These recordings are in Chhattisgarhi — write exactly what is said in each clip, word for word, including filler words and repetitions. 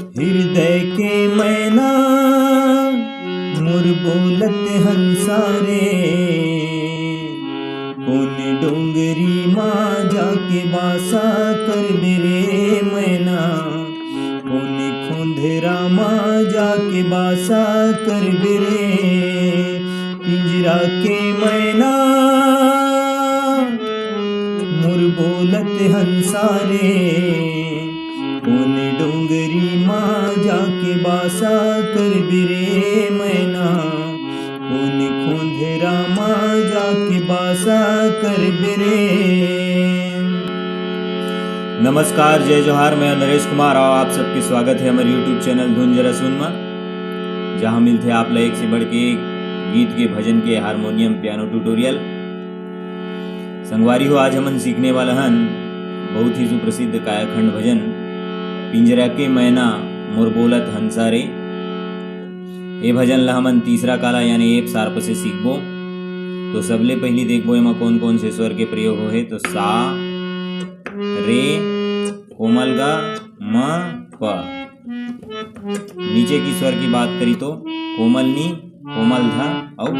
हृदय के मैना मोर बोलत हंसा रे, कोन डोंगरी मा जाके बासा करबे रे मैना, कोन खोंधरा मा जाके बासा करबे रे। पिंजरा के मैना मोर बोलत हंसा रे, कोन डोंगरी मा जाके बासा करबे रे मैना, कोन खोंधरा मा जाके बासा करबे रे। नमस्कार, जय जोहार, मैं नरेश कुमार, अउ आप सबके स्वागत हे हमर YouTube चैनल धुन जरा सुन मा, जहाँ मिलथे आप ला एक से बढ़ के एक गीत के, भजन के, हारमोनियम, पियानो ट्यूटोरियल। संगवारी हो, आज हमन सीखने वाला हन बहुत ही सुप्रसिद्ध कायाखंड भजन पिंजरा के मैना मोर बोलत हंसा रे। ए भजन ला हमन तीसरा काला यानी एफ sharp से सीखबो। तो सबले पहिली देखबो एमा कोन कोन से स्वर के प्रयोग होहे। तो सा, रे, कोमल गा, म, प। नीचे की स्वर की बात करी तो कोमल नी, कोमल ध अउ प।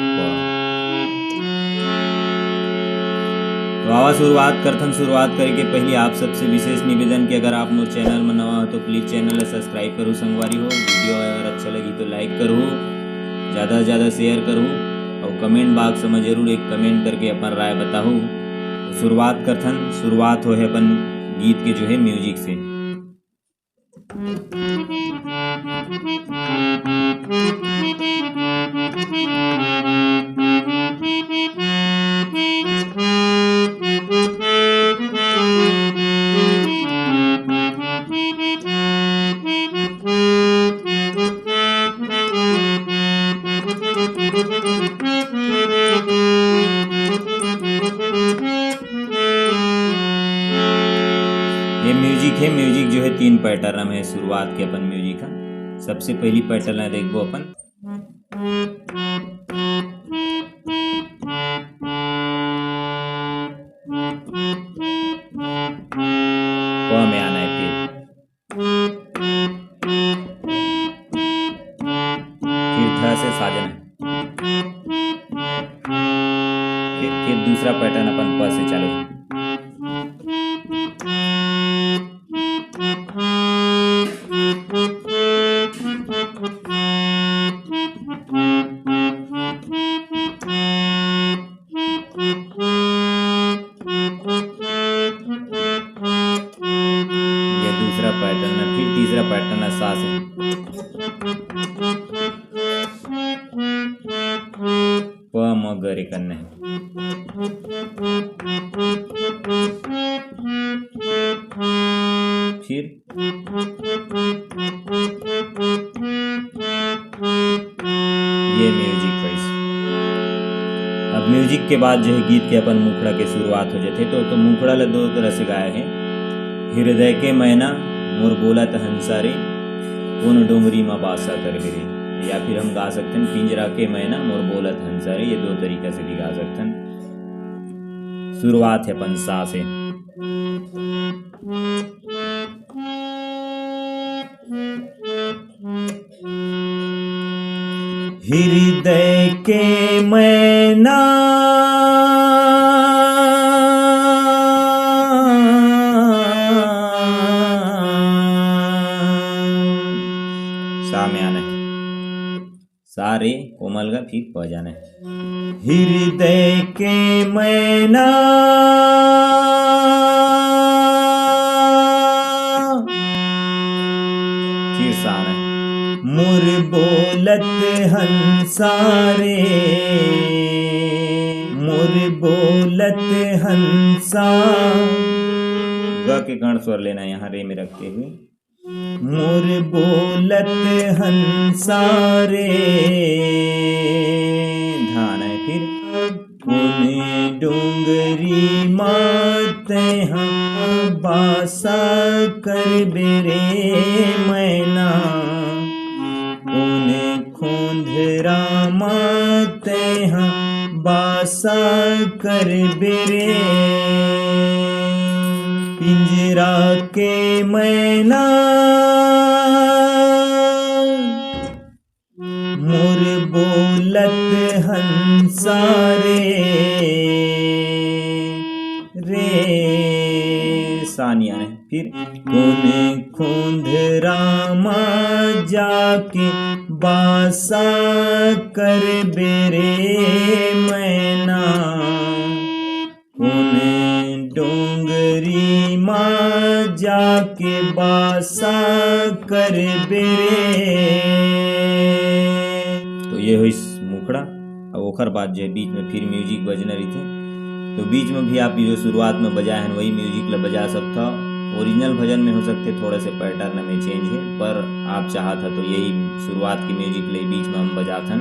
तो आवा शुरुआत करथन। शुरुआत करे के पहिली आप सबसे विशेष निवेदन कि अगर आप मोर चैनल में नवा हो तो प्लीज चैनल ला सब्सक्राइब करू संगवारी हो। वीडियो अगर अच्छा लगी तो लाइक करू, ज़्यादा से ज़्यादा शेयर करू अउ कमेंट बॉक्स में जरूर एक कमेंट करके अपन राय बताहू। तो शुरुआत करथन। शुरुआत होहे अपन गीत के जो है म्यूजिक से। ये म्यूजिक है, म्यूजिक जो है तीन पैटर्न में है। शुरुआत के अपन म्यूजिक है, सबसे पहली पैटर्न है, देखबो अपन। प में आना है, फिर फिर ध से साजन है। फिर, फिर दूसरा पैटर्न अपन प से चालू। ये दूसरा पैटर्न है, फिर तीसरा पैटर्न है सा से। प म ग रे करना है। फिर ये म्यूजिक गाइस। अब म्यूजिक के बाद जो है गीत के अपन मुखड़ा के शुरुआत हो जाथे। तो, तो मुखड़ा ला दो तरह से गाए हैं, हृदय के मैना मोर बोलत हंसा रे, कोन डोंगरी मा बासा करबे रे, या फिर हम गा सकथन पिंजरा के मैना मोर बोलत हंसा रे। ये दो तरीका से भी गा सकथन। शुरुआत है अपन सा से। हृदय के मैना। सा में आना है। सा रे कोमल गा फिर प जाना है। हृदय के मैना। फिर सा आना है। मोर बोलत हंसा रे, मोर बोलत हंसा। ग के गण स्वर लेना है यहाँ रे में रखते हुए। मोर बोलत हंसा रे। ध आना है फिर। कोन डोंगरी मा तैहा बासा करबे रे मैना, कोन खोंधरा मा तैहा बासा करबे रे। पिंजरा के मैना, बोलत हंसा रे, रे। सा नइ आने। फिर कोन खोंधरा मा जाके बासा करबे रे मैना, कोन डोंगरी मा जाके बासा करबे रे। तो ये होइस मुखड़ा। अब ओकर बाद जो है बीच में फिर म्यूजिक बजना रहिथे, तो बीच में भी आप जो शुरुआत में बजाए हैं वही म्यूजिक ला बजा सकता। ओरिजिनल भजन में हो सकते थोड़ा से पैटर्न में चेंज है, पर आप चाहत है तो यही शुरुआत के म्यूजिक ले बीच में हम बजाथन।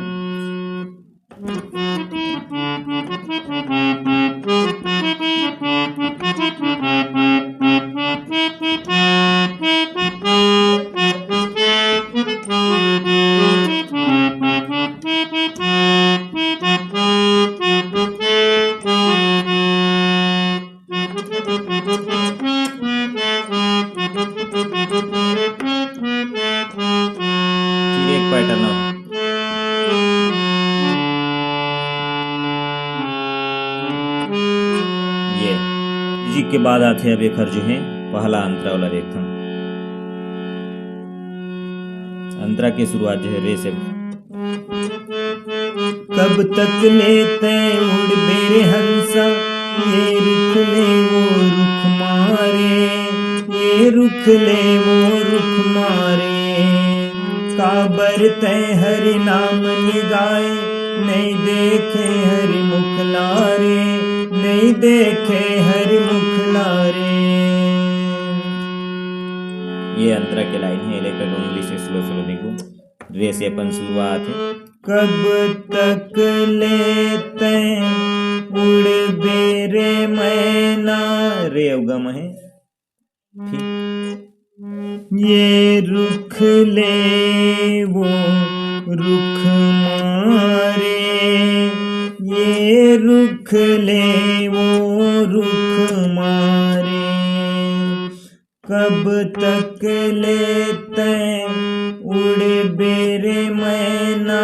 फिर एक पैटर्न और। ये म्यूजिक के बाद आथे अब एकर जो है पहला अंतरा वाला देखथन। अंतरा के शुरुआत जो है रे से। कब तक ले तैं उड़बे रे हंसा, ये रुख ले वो रुख मारे, ये रुख ले वो रुख मारे। काबर तैं हरि नाम निगाए, नइ देखे हरि मुख लारे, नइ देखे हरि मुख लारे। ये अंतरा के लाइन है, लेकर डोंगरी से स्लो स्लो देखो। रे से अपन शुरुआत है। कब तक ले तैं उड़बे रे मैना, रे अउ ग म है। फिर ये रुख ले वो रुख मारे, ये रुख ले वो रुख मारे। कब तक ले तैं उड़बे रे मैना,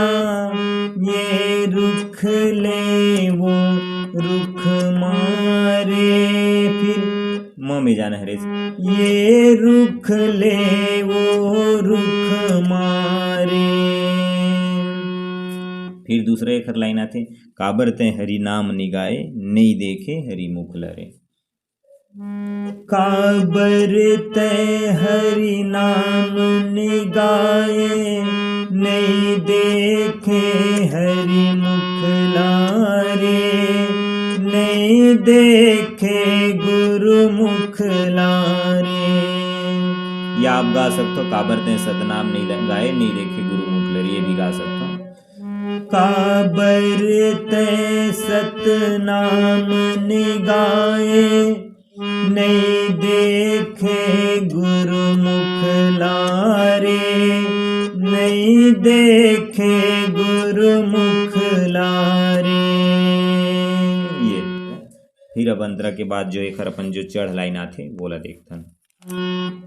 ये रुख ले वो रुख मारे। फिर म में जाना है रे। ये रुख ले वो रुख मारे। फिर दूसरा एकर लाइन आथे, काबर तैं हरि नाम निगाए, नइ देखे हरि मुख लारे। काबर तैं हरि नाम निगाए, नइ देखे हरि मुख लारे, नइ देखे गुरु मुख लारे। या आप गा सकथो, काबर तैं सतनाम नइ ल-, गाए, नइ देखे गुरु मुख लारे, ये भी गा सकथो। काबर तैं सतनाम निगाए, नइ देखे गुरु मुख लारे, नइ देखे गुरु मुख लारे। ये फिर अब अंतरा के बाद जो एकर अपन जो चढ़ लाइन आथे, वोला देखथन।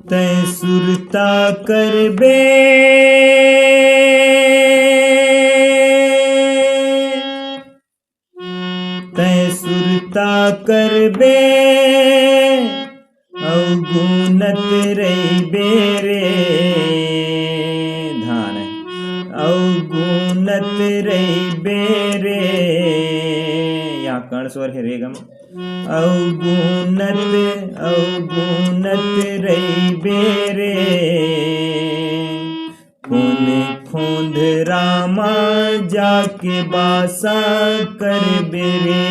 तैं सुरता करबे, तैं सुरता करबे, अउ गुनत रहिबे रे। धान। अउ गुनत रहिबे रे। यहाँ कर्ण स्वर है रे ग म। अउ गुनत, अउ गुनत रहिबे रे। कोन खोंधरा मा जाके बासा करबे रे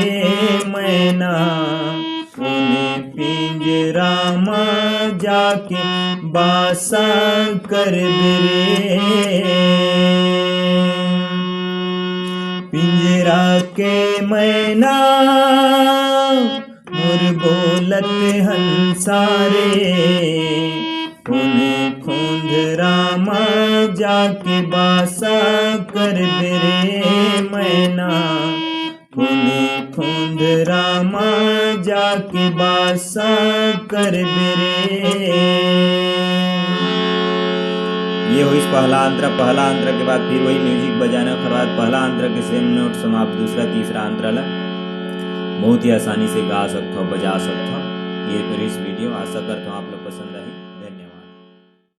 मैना, कोन पिंजरा मा जाके बासा करबे रे। पिंजरा के मैना मोर बोलत हंसा रे, कोन खोंधरा मा जाके बासा करबे रे मैना, कोन खोंधरा मा जाके बासा करबे रे। ये होइस पहला अंतरा। पहला अंतरा के बाद फिर वही म्यूजिक बजाना, ओकर बाद पहला अंतरा के सेम नोट्स में आप दूसरा, तीसरा अंतरा ला बहुत ही आसानी से गा सकथव, बजा सकथव। ये रहिस वीडियो, आशा करथव आप लोग पसंद आही।